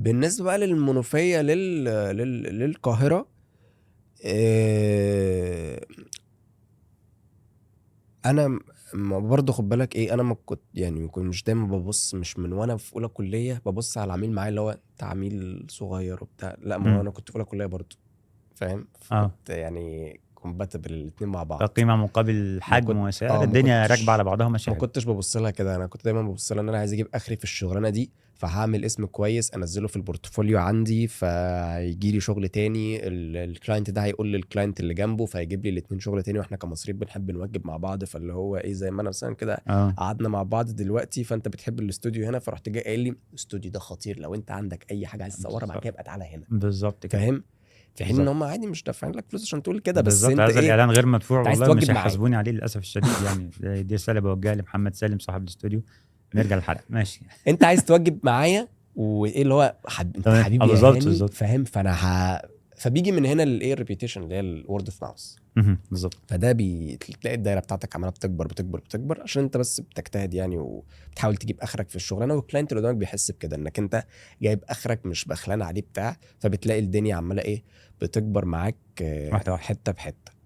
بالنسبة بقى للمنوفيه للقاهره، انا برضه خد بالك ايه، انا ما كنت يعني كنت مش دايما ببص، مش من وانا في اولى كليه ببص على العميل معايا اللي هو انت عميل صغير وبتاع، لا ما هو انا كنت في اولى كليه برضه، فاهم؟ فكنت يعني compatible الاثنين مع بعض. قيمة مقابل حجم وسعر، الدنيا راكبه على بعضها ماشيه. ما كنتش ببص لها كده، انا كنت دايما ببص لها ان انا عايز اجيب اخري في الشغلانة دي، فهعمل اسم كويس انزله في ال portfolio عندي، فيجي لي شغل تاني، ال client ده هيقول لل client اللي جنبه، فيجيب لي الاثنين شغل تاني. واحنا كمصريين بنحب نوجب مع بعض، فاللي هو ايه، زي ما انا مثلا كده قعدنا مع بعض دلوقتي، فانت بتحب الاستوديو هنا، فرحت جاي قايل لي الاستوديو ده خطير، لو انت عندك اي حاجة عايز تصورها بعد كده يبقى تعالى هنا. بالظبط كده. فاهم؟ في حين ان هم عادي مش دافعين لك فلوس عشان تقول كده، بس بالظبط. انت هذا ايه، الاعلان غير مدفوع. انت عايز والله مش توجب معايا. هيحاسبوني عليه للاسف الشديد يعني. دي رسالة بوجهها لمحمد سالم صاحب الاستوديو. نرجع للحلقه، ماشي. انت عايز توجب معايا وايه اللي هو انت حبيبي يا هاني، فاهم؟ فانا فبيجي من هنا الايه، ال reputation اللي هي ال word of mouth. بالظبط. فده تلاقي الدايرة بتاعتك عماله بتكبر بتكبر بتكبر، عشان انت بس بتجتهد يعني وبتحاول تجيب اخرك في الشغلانه، وال client اللي قدامك بيحس بكده انك انت جايب اخرك مش بخلان عليه بتاع، فبتلاقي الدنيا عماله ايه، بتكبر معاك، واحدة واحدة. حتة بحته.